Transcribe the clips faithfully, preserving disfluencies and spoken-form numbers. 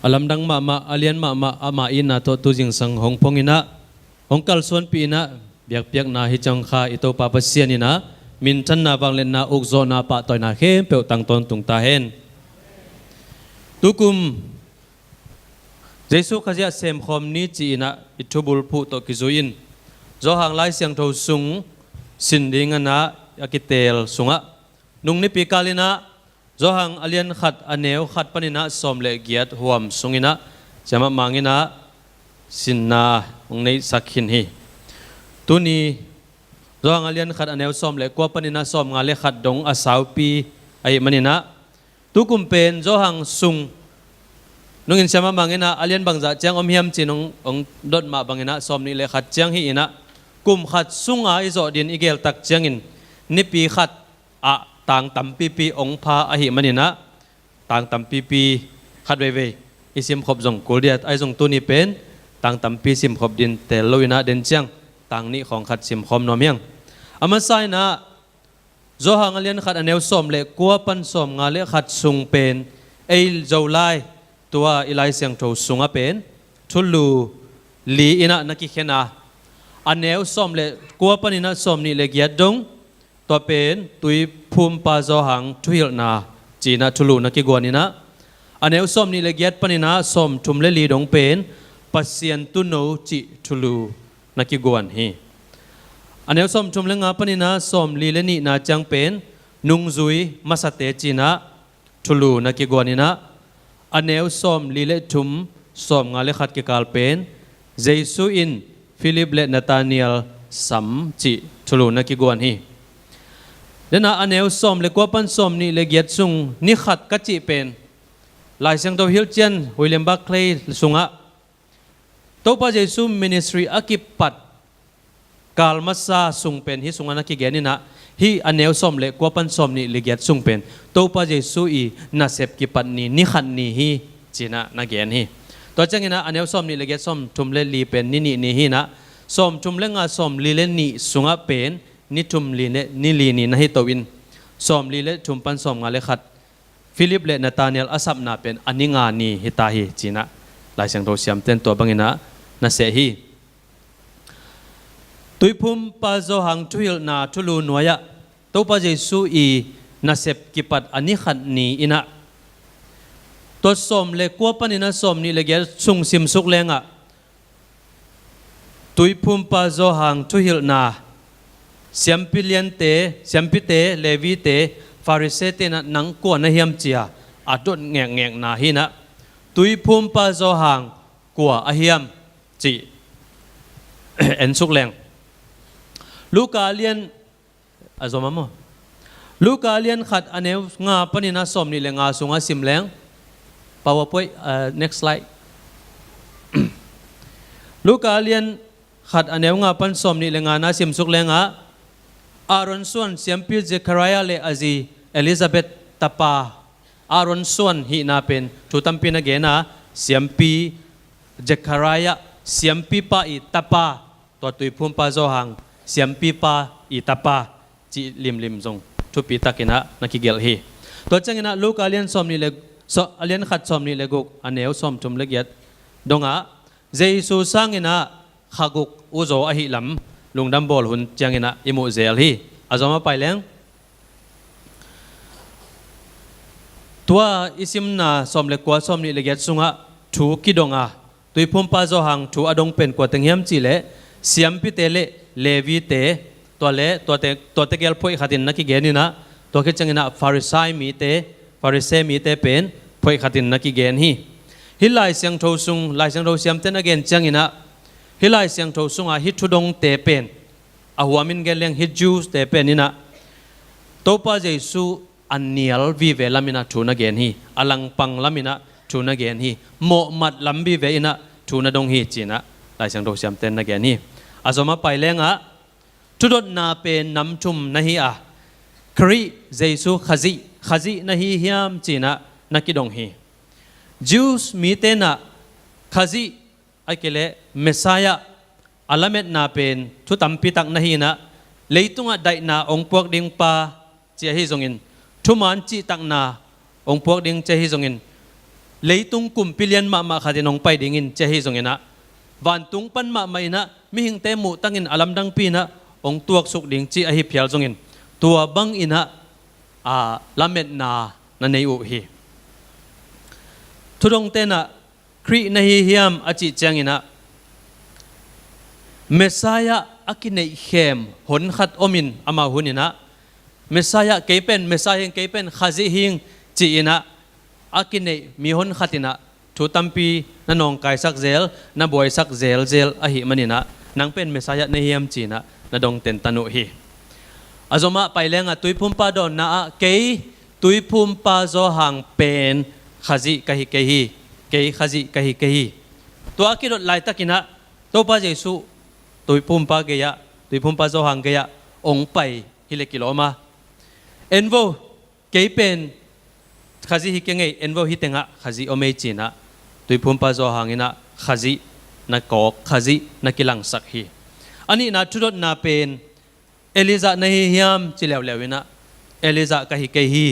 A lamdang mahmah, a lian mahmah, amah itna tawh tu zingsang hong phong in ah, hong kalsuanpih in ah, biakpiakna hi ciang kha i Topa Pasian in ah, minthanna vangliatna ukzawhna pahtawina khempeuh tang tawntung ta hen. Tukum Jesu Khazih ah semkhawm ni ci-in ah i thubulphuh tawh kizui in Johan Lai Siangtho sung sin dingin ah a kiteel sungah nung nipi kal in ah Johan a lian khat a neu khat panin ah sawm le giat huam sungin ah Siamah Mang in ah sinna hong neihsak khin hi. Tuni Johan a lian khat a neu sawm le kua panin ah sawm nga le khat dong a saupi ahih manin ah, tukum pen Johan sung nungin Siamah Mang in ah a lian bangzah ciang om hiam ci-in hong, hong dot mah bangin ah sawm nih le khat ciang hi in ah, kum khat sunga i zawh dingin i geltak ciangin nipi khat ah tang tampipi hong pha ahih manin ah, tang tampipi khat veivei i simkhop zong kul diat, ahi zong tuni pen tang tampi simkhop dingin teel lo in ah, den ciang tang nih khawng khat simkhawm nuam hi ing. A masa in ah Johan a lian khat a neu sawm le kua pan sawm nga le khat sung pen ei Zolai tua i Lai Siangtho sungah pen thulu li in ah na kikhen a, a neu sawm le kua panin ah sawm nih le giat dong, tua pen Tuiphumpa Johan thuhilhna ci-in ah thulu na kiguan in ah, a neu sawm nih le giat panin ah sawm thum le li dong pen Pasian Tuuno cih thulu na kiguan hi. A neu sawm thum le nga panin ah sawm li le nihna ciang pen nungzui masate ci-in ah thulu na kiguan in ah, a neu sawm li le thum sawm nga le khat kikal pen Jesu in Philip le Nathanael sam cih thulu na kiguan hi. Den ah a neu sawm le kua pan sawm nih le giat sung ni khat ka cih pen Lai Siangtho hilhcian William Barclay sungah Topa Jesu ministry a kipat kal masa sung pen hih sungah na kigen in ah, hih a neu sawm le kua pan sawm nih le giat sung pen Topa Jesu i nasep kipat ni, ni khat ni hi ci-in ah na gen hi. Tua ciangin ah a neu sawm nih le giat sawm thum le li pen ni nih ni hi in ah, sawm thum le nga sawm li le nih sungah pen ni thum li le ni li ni na hi to in, sawm li le thum pan sawm nga le khat Philip le Nathanael a sapna pen a ni nga ni hi ta hi ci-in ah Lai Siangtho siamten tua bangin ah na seh hi. Tuiphumpa Johan thuhilhna thulu nuai-ah Topa Jesu i nasep kipat a ni khat ni in ah, tua sawm le kua panin ah sawm nih le giat sung simsuk lengah Tuiphumpa Johan thuhilhna, siampi liante, siampite, Levite, Farisee-te in ah nang kua na hiam ci-a a dot ngekngekna hi in ah, Tuiphumpa Johan kua a hiam cih ensuk leng. Luka lian a zom a maw? Luka lian khat a neu nga panin ah sawm nih le nga sungah sim leng. PowerPoint, uh, next slide. Luka lian khat a neu nga pan sawm nih le nga na simsuk lengah Aaron suan siampi Zechariah le a zi Elizabeth tapa, Aaron suan hihna pen thu tampi na gen a, siampi Zechariah siampipa i tapa, tua Tuiphumpa Johan siampipa i tapa cih limlim zong thupi takin ah na kigelh hi. Tua ciangin ah Luka a lian sawm nih le, saw-, a lian khat sawm nih le guk a neu sawm thum le giat dongah Jesu sangin ah kha guk uzaw ahih lam lungdam bawl hun ciangin ah i muh zel hi. A zom a pai leng. Tua i simna sawm le kua sawm nih le giat sungah thu kidong a, Tuiphumpa Johan thu a dong pen kua teng hiam cih leh siampite le Levite, tua le tuate, tuate gel phoih khatin na kigen in ah, tua khit ciangin ah Farisai mite, Farisee mite pen phoih khatin na kigen hi. Hih Lai Siangtho sung, Lai Siangtho siamten a gen ciangin ah, hih Lai Siangtho sungah hih thudongte pen a huamin gen leng hih Jews-te pen in ah Topa Jesu a nial vive lamin ah thu na gen hi. A langpang lamin ah thu na gen hi. Mawhmat lam vive in ah thu na dong hi ci-in ah Lai Siangtho siamten na gen hi. A zom a pai lengah thudotna pen nam thum na hi a, Khrih Jesu Khazih, Khazih na hi hiam ci-in ah na kidong hi. Jews mite in ah Khazih, ahih kei leh Messiah, a lametna pen thu tampi tak na hi in ah, leitungah daihna hong puak ding pa ci ahi zongin, thuman cihtakna hong puak ding ci ahi zongin, leitung kumpi lian mahmah khat in hong pai ding in ci ahi zongin ah, vantung pan mahmah in ah mihingte muhtang in a lamdangpi in ah hong tuaksuk ding ci ahi phial zongin, tua bang in ah, aa, lametna na nei uh hi. Thudongte in ah, Khrih na hi hiam a cih ciangin ah, Messiah a kineih khem hon khat om in, amau hun in ah, Messiah, kei pen Messiah hi ing, kei pen Khazih hi ing ci-in ah a kineih mi hon khat in ah thu tampi na nawngkaisak zel, na buaisak zelzel ahih manin ah, nang pen Messiah na hi hiam ci-in ah na dong tentan uh hi. A zom ah pai leng ah, Tuiphumpa dawnna ah, kei Tuiphumpa Johan pen Khazih ka hi kei hi, kei Khazih ka hi kei hi. Tua a kidot laitakin ah Topa Jesuh Tuiphumpa gei-ah, Tuiphumpa Johan gei-ah hong pai hi leh kilawm a, en vo, kei pen Khazih hi keng ei, en vo, hih tengah Khazih om ei ci-in ah Tuiphumpa Johan in ah Khazih na kawk, Khazih na kilangsak hi. A nihna thudotna pen, Elijah na hi hiam ci leuleu in ah, Elijah ka hi kei hi.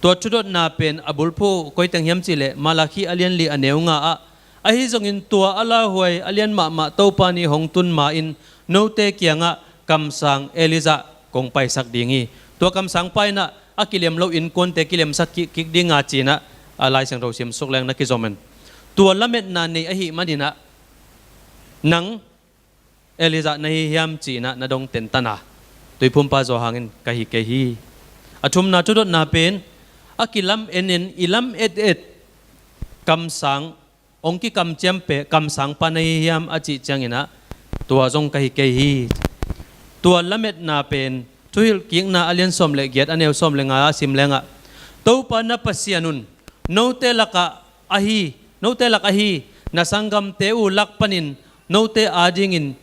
Tua thudotna pen a bulphuh koi teng hiam cih leh Malakhi a lian li a neu nga ah, ahi zongin tua a lauhuai a lian mahmah Topa ni hong tun ma-in note kiangah kamsang Elijah kong paisak ding hi. Tua kamsangpa in ah a kilem lo innkuante kilemsak kik, kik ding a ci-in ah, a Lai Siangtho simsuk leng na kizom in. Tua lametna nei ahih manin ah, nang Elijah na hi hiam ci-in ah na dong tentan a, Tuiphumpa Johan in ka hi kei hi. A thumna thudotna pen, a kilamen in i lamet et kamsang, hong kikamciam pen kamsangpa na hi hiam a cih ciangin ah, tua zong ka hi kei hi. Tua lametna pen Thuhilhkikna a lian sawm le giat a neu sawm le nga a sim leng ah, Topa na Pasian un note lakah ahi, note lak ahi na sanggamte uh lak panin note adingin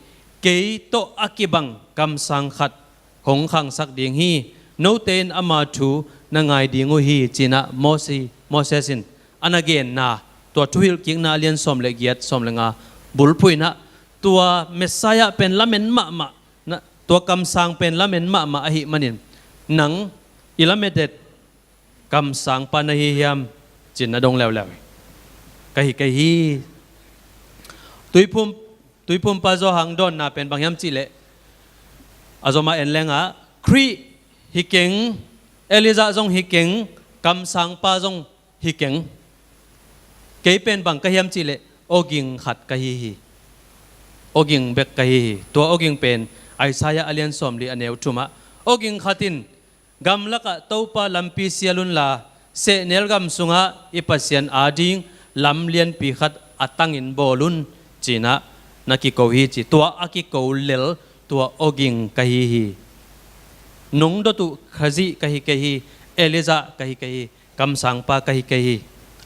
kei tawh a kibang kamsang khat hong khangsak ding hi. Note in ama thu na ngai ding uh hi, ci-in ah Mosi, Moses in a na genna, tua Thuhilhkikna a lian sawm le giat, sawm le nga bulphuh in ah, tua Messiah pen lamen mahmah, na, tua kamsang pen lamen mahmah ahih manin, nang i lamet et kamsangpa na hi hiam ci-in na dong leuleu hi. Ka hi kei hi. Tuiphum, Tuiphumpa Johan dawnna pen bang hiam cih leh, a zom ah en leng ah, Khrih hi keng, Elijah zong hi keng, kamsangpa zong hi keng. Kei pen bang ka hiam cih leh, awging khat ka hi hi. Awging bek ka hi hi. Tua awging pen Isaiah a lian sawm li a neu thum ah, awging khat in, gamlakah Topa lampi sial unla, sehnel gam sungah i Pasian ading lam lianpi khat a tangin bawl un, ci-in ah na kiko hi ci. Tua a kiko lel tua awging ka hi hi. Nong dot uh Khazih ka hi kei hi, Elijah ka hi kei hi, kamsangpa ka hi kei hi.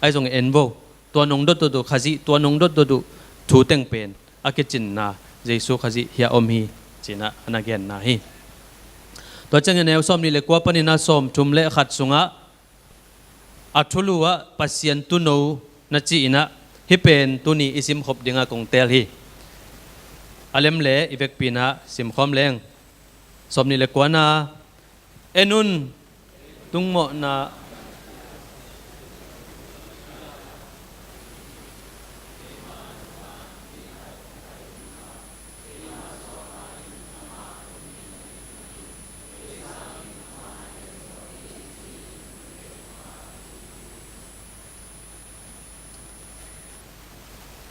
Ahi zongin en vo, tua nong dotdot uh Khazih, tua nong dotdot uh thu teng pen a kicinna Jesu Khazih hiah om hi, ci-in ah a na genna hi. Tua ciangin a neu sawm nih le kua panin a sawm thum le khat sungah a thulu ah Pasian Tuuno na ci-in ah, hih pen tuni i simkhop dingah kong teel hi. A lem le i vekpi-in ah simkhawm leng. Sawm nih le kuana, en un, tungmawhna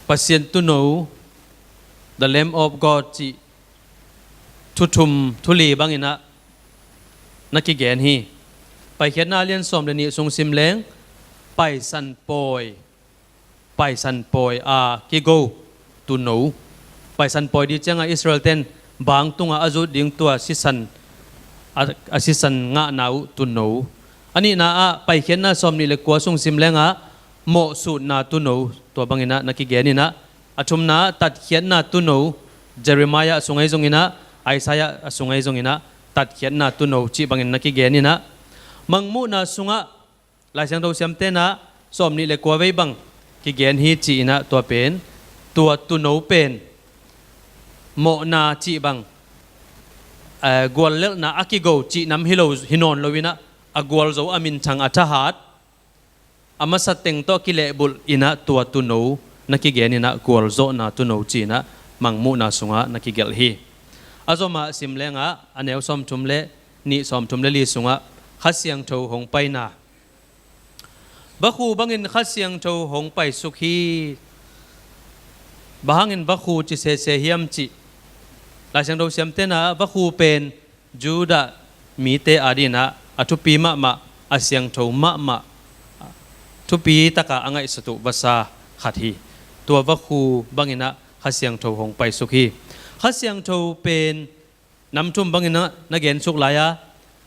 Pasian Tuuno, the Lamb of God cih thu thum, thu li bangin ah na kigen hi. Paikhiatna a lian sawm le nih sung sim leng, Paisan pawi, Paisan pawi a kigo Tuuno. Paisan pawi ding ciangah Israel-te'n bang tungah a zut ding tua sisan, a, a sisan ngahna uh Tuuno. A nihna ah Paikhiatna sawm nih le kua sung sim leng ah, mawhsutna Tuuno, tua bangin ah na kigen in ah, a thumna tatkhiatna Tuuno, Jeremiah a sung ahi zongin ah, Isaiah a sung ahi zongin ah, tatkhiatna Tuuno cih bangin na kigen in ah, Mangmuhna sungah Lai Siangtho siamte'n ah sawm nih le kua vei bang kigen hi ci-in ah, tua pen, tua Tuuno pen mawhna cih bang, eh, guallelhna a kigo cih nam hi lo, hi nawn lo in ah, a gualzo, a minthang, a thahat, a masa teng tawh kilehbulh in ah tua tuuno na kigen in ah gualzawhna tuuno ci-in ah Mangmuhna sungah na kigelh hi. A zomah sim leng ah a neu sawmthum le nih, sawmthum le li sungah Kha Siangtho hong paina. Vakhu bangin Kha Siangtho hong paisuk hi. Bang hangin vakhu ci sese hiam cih, Lai Siangtho siamte in ah vakhu pen Judah mite adingin ah a thupi mahmah, a siangtho mahmah, thupi takin a ngaihsut uh vasa khat hi. Tua vakhu bangin ah Kha Siangtho hong paisuk hi. Kha Siangtho pen nam thum bangin ah na gensuk lai a,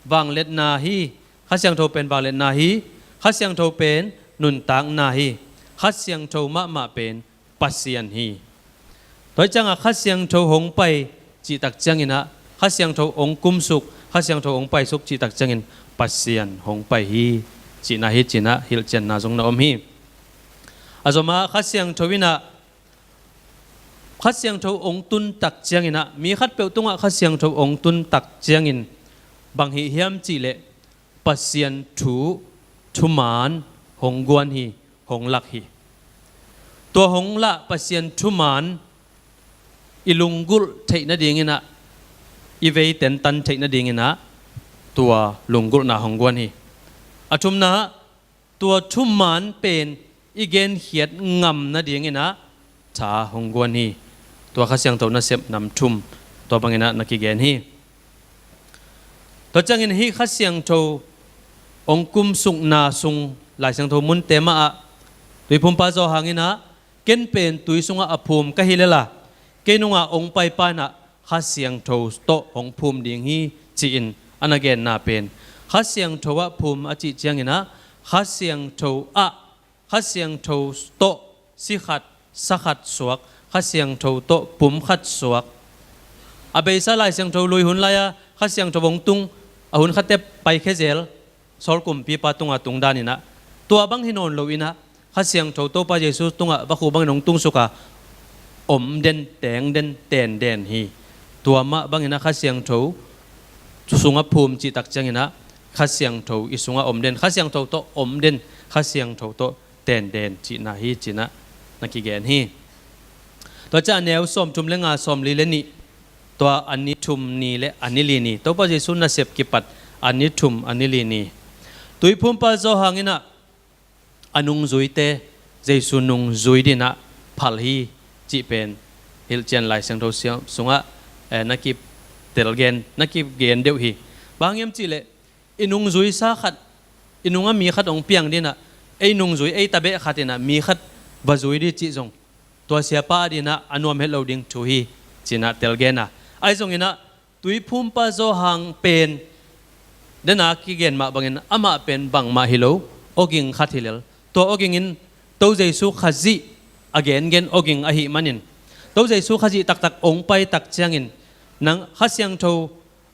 vangliatna hi. Kha Siangtho pen vangliatna hi. Kha Siangtho pen nuntakna hi. Kha Siangtho mahmah pen Pasian hi. Tua hi ciangin Kha Siangtho hong pai cih tak ciangin ah, Kha Siangtho hong kumsuk, Kha Siangtho hong paisuk cih tak ciangin Pasian hong pai hi cihna hi ci-in ah hilhcianna zong na om hi. A zomah Kha Siangtho in ah, Kha Siangtho hong tun tak ciangin ah, mi khatpeuh tungah Kha Siangtho hong tun tak ciangin bang hih hiam cih leh Pasian thu, thuman hong guan hi, hong lak hi. Tua hong lah Pasian thuman i lunggulh theih nadingin ah, i vei tentan theih nadingin ah tua lunggulhna hong guan hi. A thumna, tua thuman pen i genkhiat ngam nadingin ah tha hong guan hi. Tua Kha Siangtho nasep nam thum tua bangin ah na kigen hi. Tua ciangin hih Kha Siangtho hong kumsukna sung Lai Siangtho munte mah ah Tuiphumpa Johan in ah, "Ken pen tui sungah a phum ka hi lel a, kei nungah hong paipa in ah Kha Siangtho tawh hong phum ding hi," ci-in a na genna pen, Kha Siangtho ah phum a cih ciangin ah, Kha Siangtho ah, Kha Siangtho tawh si khat, sa khat suak, Kha Siangtho tawh pum khat suak. A beisa Lai Siangtho lui hun lai-a Kha Siangtho hong tung, a hun khatte paikhia zel, Saul kumpipa tungah tung danin ah, tua bang hi nawn loin ah, Kha Siangtho Topa Jesu tungah vakhu bangin hong tungsuk a, om den, teng den, ten den hi. Tua mah bangin ah Kha Siangtho sungah phum cih tak ciangin ah, Kha Siangtho i sungah om den, Kha Siangtho tawh om den, Kha Siangtho tawh ten den cihna hi ci-in ah na kigen hi. Tua ciang a neu sawmthum le nga, sawmli le nih, tua a ni thum ni le a ni li ni, Topa Jesu nasep kipat a ni thum a ni li ni, Tuiphumpa Johan in ah a nungzuite Jesu nungzui dingin ah phal hi cih pen hilhcian Lai Siangtho siang-, sungah, eh, na kitel gen, na kigen deuh hi. Bang hang hiam cih leh, i nungzuisa khat, i nungah mi khat hong piang dingin ah, ei nungzui, ei tabeh khat in ah mi khat va zui ding cih zong, tua siapa adingin ah a nuam het lo ding thu hi ci-in ah tel gen a. Ahi zongin ah Tuiphumpa Johan pen, den a kigen mah bangin amah pen bangmah hi lo, awging khat hi lel. Tua awging in To Jesu Khazih a gengen awging ahih manin, To Jesu Khazih taktak hong pai tak ciangin, nang Kha Siangtho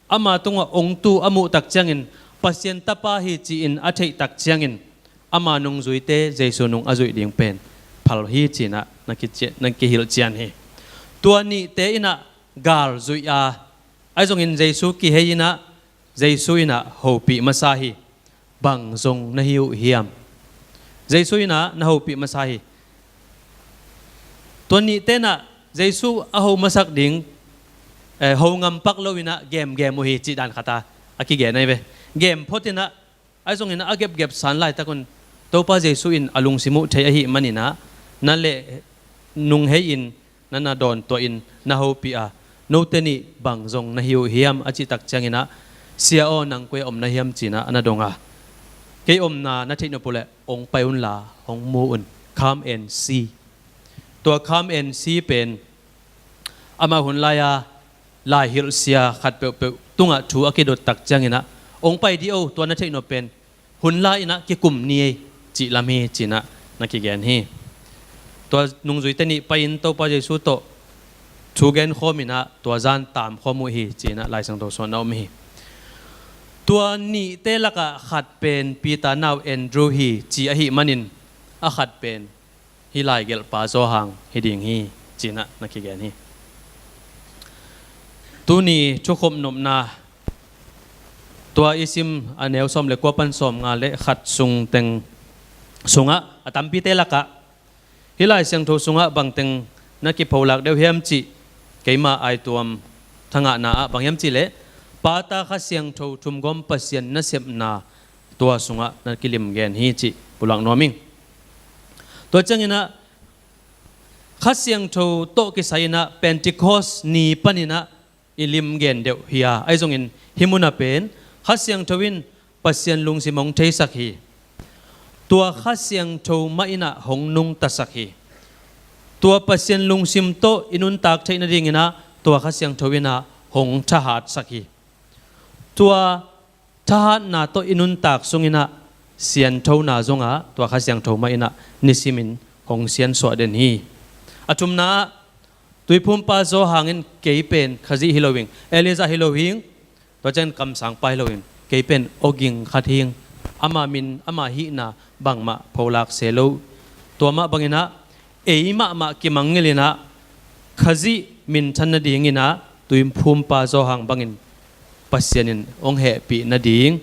ama tungah hong tu a muh tak ciangin, Pasian Tapa hi ci-in a theih tak ciangin, ama nungzuite Jesu nung a zuih ding pen phal hi ci-in ah na kici-, na kihilhcian hi. Tua nihte in ah gal zuih a, ahi zongin Jesu kihei in ah, Jesu in ah hopih masa hi. Bang zong na hi uh hiam? Jesu in ah na hopih masa hi. Tua nihte in ah Jesu a ho masak ding, eh, ho ngam pak lo in ah gemgem uh hi cih dan khat a, a kigen ahi ve. Gem phot in ah, ahi zongin a gepgep san laitak un, Topa Jesu in a lungsim uh thei ahih manin ah, na leh nung hei in, na na dawn tuah in na hopih a, note nih bang zong na hi uh hiam a cih tak ciangin ah, Sia aw, nang koi ah om na hiam ci-in ah a na dong a, kei omna na theih nop uh leh hong pai unla hong mu un, come and see. Tua come and see pen amah hun lai-a lai hilhsia khat peuhpeuh tungah thu a kidot tak ciangin ah, hong pai dih o, tua na theih nop pen hun la in ah kikum ni ei cih lam hi ci-in ah na kigen hi. Tua nungzuite nih pai-in Topa Jesu tawh thu genkhawm in ah tua zan tamkhawm uh hi ci-in ah Lai Siangtho sungah na om hi. Tua nihte lakah khat pen Peter nau Andrew hi ci ahih manin, a khat pen hih laigelhpa Johan hi ding hi ci-in ah na kigen hi. Tuni thukhop nopna, tua i sim a neu sawm le kua pan sawmnga le khat sung teng sungah a tampite lakah hih Lai Siangtho sungah bangteng na kipholak deuh hiam cih keima aituam thangahna ah bang hiam cihleh, Pata Kha Siangtho thumgawm Pasian nasepna tua sungah na kilim gen hi cih pulak nuam ing. Tua cianginah Kha Siangtho tawh kisai inah Pentecost ni paninah i lim gen deuh hi a, ahi zongin hih munah pen Kha Siangtho in Pasian lungsim hong theisak hi. Tua Kha Siangtho mah inah hong nungtasak hi. Tua Pasian lungsim tawh i nuntak theih nadinginah tua Kha Siangtho inah hong thahatsak hi. Tua thahatna tawh i nuntak sunginah sianthona zongah tua Kha Siangtho mah inah nisimin hong siansuah den hi. A thumna ah Tuiphumpa Zawhang in kei pen Khazih hi lo ing, Elijah hi lo ing, tua ciang kamsangpa hi lo ing, kei pen awging khat hi ing, ama min ama hihna bangmah pholak se lo. Tua mah banginah ei mahmah kimangngilh inah Khazih minthan nadinginah Tuiphumpa Zawhang bangin Pasian in hong hehpih nading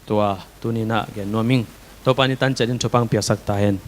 tua tuninah gen nuam ing. Topa in i tan ciat in thupha piaksak ta hen.